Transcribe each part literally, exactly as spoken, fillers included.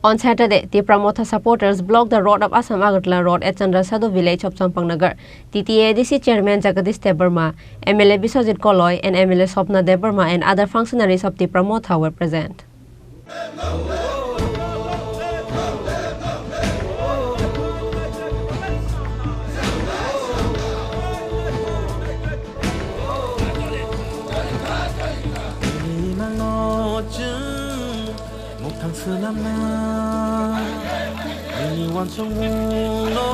On Saturday, Tipra Motha supporters blocked the road of Assam Agartala Road at Chandrasadhu village of Champangnagar. T T A A D C chairman Jagadish Debbarma, M L A Biswajit Koloi and M L A Swapna Debbarma and other functionaries of Tipra Motha were present. Muktang swnamna, nini uansukmungno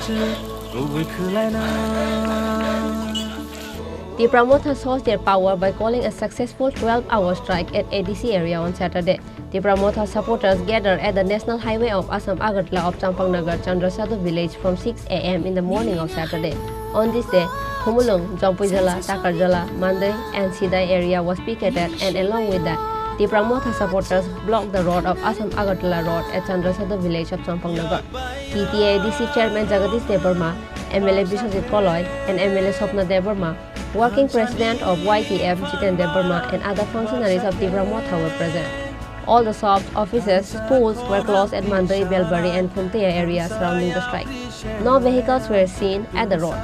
chwng kubui khwlaina. Tipra Motha shows their power by calling a successful twelve-hour strike at A D C area on Saturday. Tipra Motha supporters gathered at the National Highway of Assam Agartala of Champangnagar Chandrasadhu village from six A M in the morning of Saturday. On this day, Khumulwng, Jampuijala, Takarjala, Mandai and Sidai area was picketed, and along with that, Tipra Motha supporters blocked the road of Assam Agartala Road at Chandrasadhu village of Champangnagar. T T A A D C chairman Jagadish Debbarma, M L A Biswajit Koloi and M L A Swapna Debbarma, working president of Y T F Jiten Debbarma and other functionaries of Tipra Motha were present. All the shops, offices, schools were closed at Mandai, Belbari and Khumtia area surrounding the strike. No vehicles were seen at the road.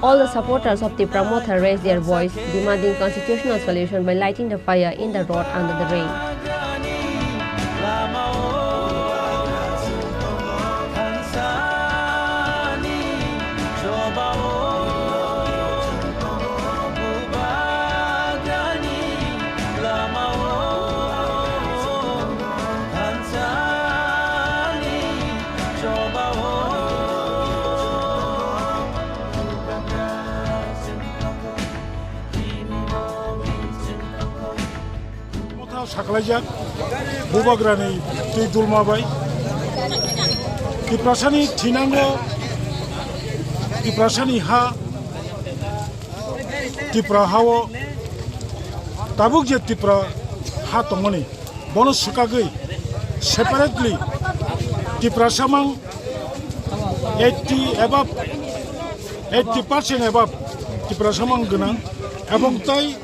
All the supporters of Tipra Motha raised their voice, demanding constitutional solution by lighting the fire in the road under the rain. Motha saklaijak Bubagrani twi dulma bai. Tiprasani thinango, Tiprasani ha, Tipra hao tabuk je Tipra ha tongmani, bono swkagwi separately Tiprasa mang eighty above, eighty percent above Tiprasa mang gwnang, ebong tai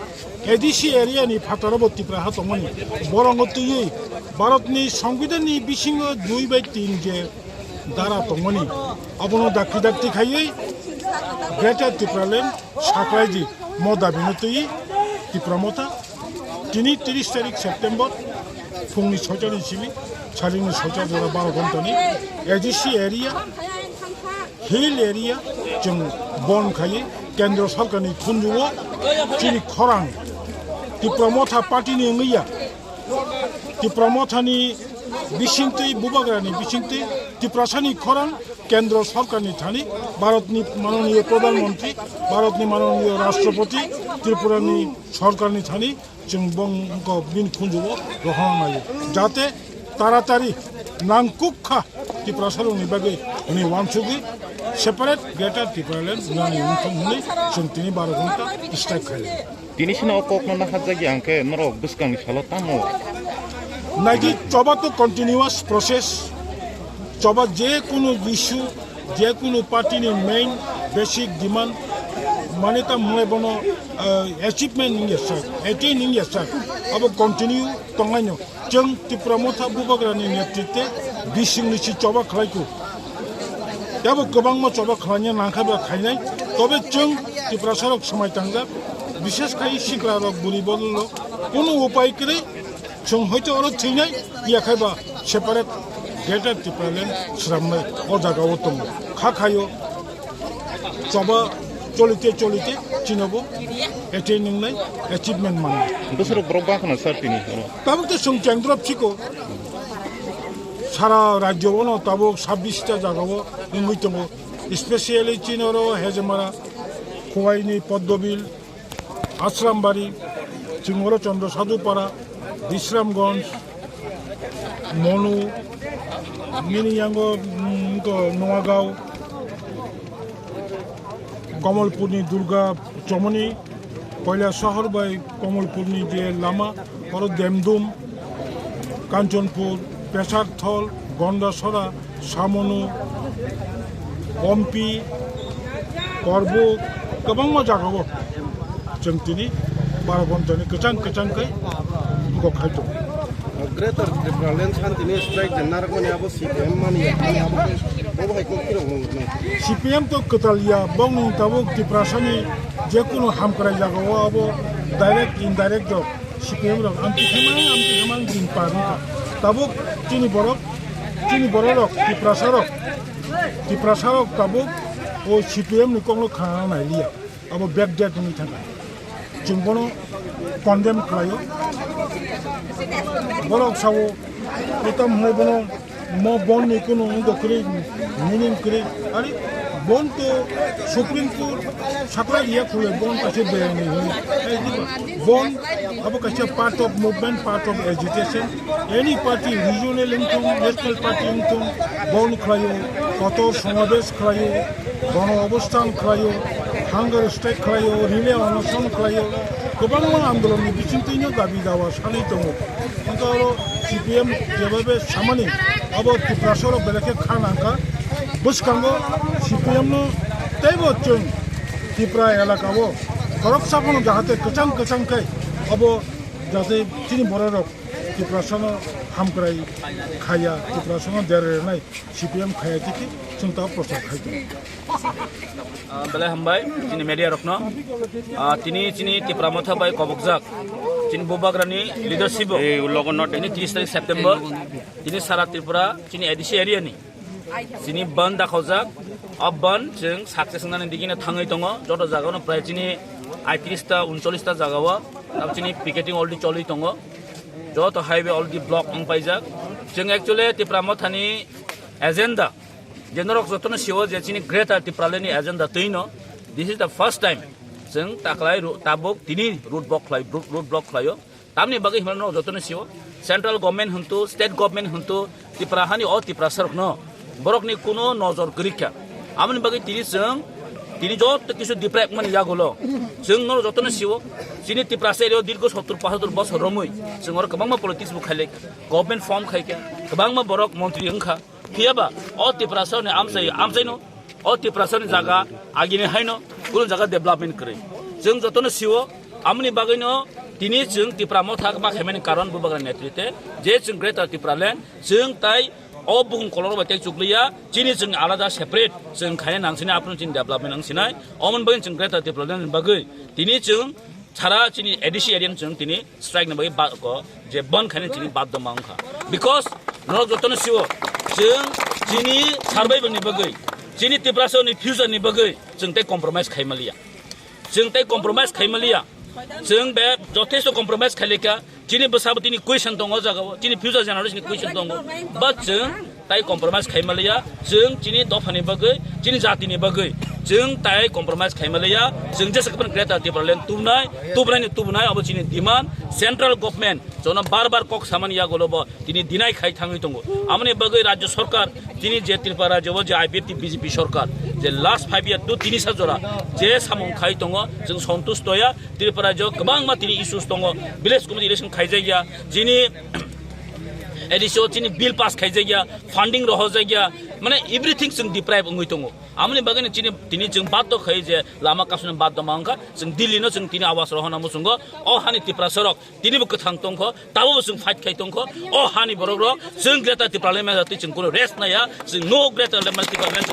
A D C area ni phataro bo Tipra ha tongmani, borongo twiwi Bharat ni Songbidan ni bisingo dui bai tin je dara tongmani, abono dakti dakti khaiwi Greater Tipraland saklaidi mo dabino twiwi Tipra Motha tini tris tarik September phungni soita ni simi salingni soita jora baro ghontani A D C area, hill area chwng bon khaiwi Kendro Sorkarni khunjugo chini khorang Tipra Motha party ni wngya. Tipra Mothani bisingtwi, Bubagrani bisingtwi Tiprasani khorang Kendro Sorkarni thani, Bharatni manoniyo Pradhan Mantri, Bharatni manoniyo Rashtrapati, Tripurani Sorkarni thani chwng bongkok bini khunjugo rohorna naio, jate taratari nangkukha Tiprasarokni bagwi hwnwi uansugwi separate Greater Tipraland wngnani wngthung hwnwi chwng tini baro ghonta strike khaio. Tini sino o kokno naharjakya hwnkhe norok bwskangni salo tamo? Naidi, choba to continuous process. Choba je kunu issue, je kunu party ni main basic demand mane ta mwnai bono, eh, achievement wngya sak, attain wngya sak, abo continue tonglaino. Chwng Tipra Motha Bubagrani netritwe bisingni si choba khlaiku. Tebo kwbangma choba khlaina nangkha ba khainai. Tobe chwng Tiprasarok swmai tangjak, bishes khai siklarok, buri bodolrok, kunu upai kwrwi chwng hoito oro thwinai, yakhai ba separate Greater Tipraland sramnai o jagao tongo. Kha khaio choba cholite cholite chinobo attain wngnai, achievement mannai. Bwswrok borok bangkhana sir tini oro? Tabuk to chwng kendro phiko, sara rajyo bono tabuk sabbish ta jagao wngwi tongo, especially chini oro Hejemara, Khowai ni Poddobil, Asrambari, chwng oro Chandra Sadhu Para, Bisramganj, Monu, nini yango, mm, to Noagao, Kamalpurni Durga Chomoni, Koilasahar bai Kamalpurni je lama, oro Demdum, Kanchanpur, Pesarthal, Gondasora, Samonu, Ompi, Korbuk, kwbangma jagao chwng tini baro ghontani kwchang kwchang khe wngkok khai tongo. Greater Tipraland Shanti ni strike je narwkmani abo C P M mani, abo hai kok phirok nung nai. C P M to kwtal ya, bongni tabuk Tiprasani jekunu hamkrai jagao abo direct indirect rok C P M rok amtwi khaimang, amtwi khaimang din par wngkha. Tabuk chini borok, chini bororok, Tiprasarok, Tiprasarok tabuk o C P M ni kokno khna nai liya. Abo backdate wngwi thangkha. Chwng bono condemn khlaio. Borok sao, o tamo hwnwi bono mo bond ni kunu wngkha kwrwi, meaning kwrwi. Ari bond to Supreme Court sakhlai riya khulai bond kaisa beyang ni hwnwi. Bond abo kaisa part of movement, part of agitation. Any party, regional wngthung, national party wngthung, bond khlaio, kotor somabesh khlaio, bono obosthan khlaio, hunger strike khlaio, relay onoson khlaio, kwbangma andolonni bisingtwino dabi dawa sanwi tongo. Hwnkhe oro C P M jebabe samani abo Tiprasarok belai khe kha nangkha. Bwskango C P M no teibo chwng Tripura elakao khoroksa phano jahate kwchang kwchang khai abo jate chini bororok Tiprasano hamkrai khaya, Tiprasano dera rwnai C P M khaya tiki chwng ta prochar khai tongo. Ah, belai hambai chini media rokno. Ah, tini chini Tipra Motha bai kobokjak chini Bubagrani leadership o. Ei, ulogo not. Tini tris tarik September, tini sara Tripura chini A D C area ni chini bandh dakhaujak. O bandh chwng success wngnani digino thangwi tongo. Joto jagao no prai chini aitris ta, uncholish ta jagao abo chini picketing already choli tongo. Joto highway already block wng paijak. Chwng actually Tipra Mothani agenda, je norok jotono sio je chini Greater Tipraland ni agenda twino, this is the first time chwng taklai ro-, tabuk tini road block khlai, road, road block khlaio. Tamni bagwi hwnba norok jotono sio, central government hwntu, state government hwntu, Tipra hani o Tiprasa rokno borokni kuno nojor kwrwi kha. Aboni bagwi tini chwng, tini joto kisu deprive mani yagulo chwng norok jotono sio, chini Tiprasa area o dirgo sottur pasatur bosor romwi chwng oro kwbangma politics bo khailai, government form khai kha, kwbangma borok montri wng kha. Phiya ba o Tiprasa ni amchai, amchaino, o Tiprasa ni jaga agini haino kunu jaga development kwrwi. Chwng jotono sio, amoni bagwino tini chwng Tipra Motha ma khaimani karon Bubagra netrite je chwng Greater Tipraland, chwng tai o bukhung kolor bai tei chukliya, chini chwng alada separate chwng khaina nang sinai, aphuru chini development nang sinai, omoni bagwi chwng Greater Tipraland ni bagwi tini chwng sara chini A D C area ni chwng tini strike ni bagwi ba-, ko je bandh khaina chini badhyo ma wngkha. Because norok jotono sio, chwng chini survival ni bagwi, chini Tiprasa ni future ni bagwi chwng tei compromise khai maliya. Chwng tei compromise khai maliya. Chwng be jothesto compromise khai lekha. Chini bwsabo tini question tongo o jagao, chini future generation ni question tongo. But chwng tai compromise khai maliya, chwng chini dophani bagwi, chini jatini bagwi chwng tai compromise khai maliya. Chwng jesa kwbangma Greater Tipraland tubunai, tubunai ni tubunai, abo chini demand. Central government jono bar bar kok samani yagulo bo tini deny khai thangwi tongo. Amoni bagwi Rajya Sarkar tini je Tripura rajyo o je I P F T B J P sarkar je last five year to tini sa jora je samung khai tongo, chwng sontush toya. Tripura rajyo kwbangma tini issues tongo, village committee election khaijakya, chini A D C o chini bill pass khaijakya, funding rohojakya, mane everything chwng deprive wngwi tongo. Amoni bagwino chini, tini chwng badhyo khai je lama kasuni badhyo ma wngkha, chwng Delhi no chwng tini awas rohorna muchungo. O hani Tiprasa rok tini bo kwthang tongkho, tabo bo chwng fight khai tongkho. O hani borok rok chwng Greater Tipraland manya twi chwng kuno rest naya, chwng no Greater Tipraland.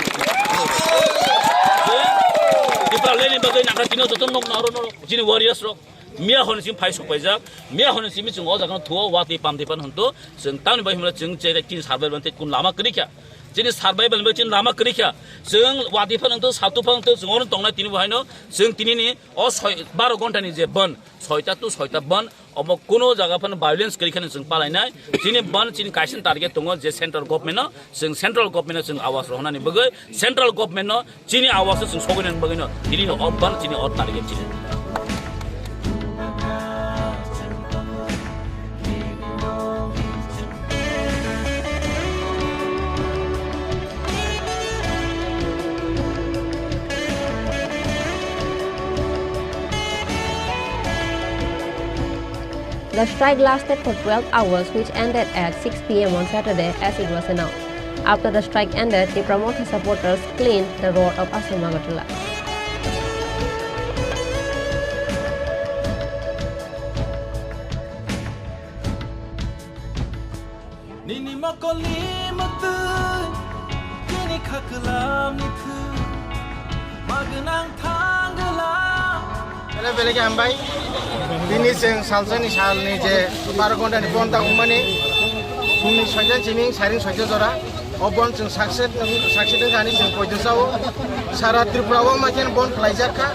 Tipraland ni bagwi nangkha tini joto nok naro no chini warriors rok. Miya hwnwi simi phai sok paijak, miya hwnwi simi chwng o jaga no thuo, watwi pamtwi phano hwnto, chwng tamni bai hwnba chwng che chini survival tei kun lama kwrwi kha, chini survival bai chini lama kwrwi kha, chwng watwi phano hwnto, satwi phano hwnto, chwng ono tongnai tini bo haino, chwng tini ni o soi, baro ghonta ni je bandh, soita to soita bandh, obo kuno jaga phano violence kwrwi kheno chwng palainai, chini bandh chini kaisa target tongo je central government no, chwng central government no chwng awas rohornani bagwi, central government no chini awas no chwng sogwi nani bagwi no, tini no o bandh chini o target chini. The strike lasted for twelve hours, which ended at six P M on Saturday, as it was announced. After the strike ended, Tipra Motha supporters cleaned the road of Assam Agartala. Mwtwi, chini khaklam ni thwi, magnang thanglam. Hello, belai khe hambai. Tini chwng salsani salni je baro ghonta ni bonta wngmani, phungni soita chini saring soita jora. O bon chwng success, success wngkha hinwi chwng poito chao. Sara Tripura o ma khe bon khlaijak kha.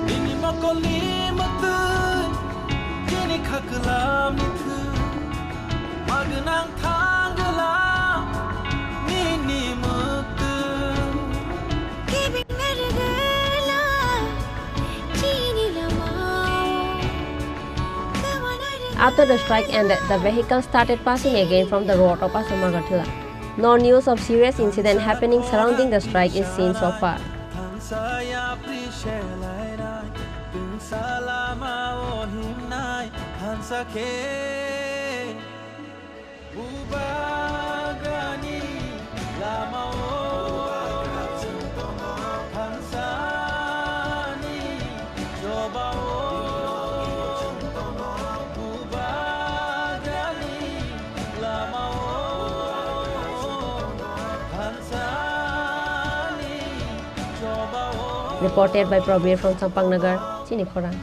Bini mokolni mwtwi, bini khaklam ni thwi, magnang thanglam nini mwtwi. After the strike ended, the vehicle started passing again from the road of Assam Agartala. No news of serious incident happening surrounding the strike is seen so far. Bubagrani lamao thansani chobao. Bubagrani lamao thansani chobao. Reported by Prabir from Champaknagar, Chini Khorang.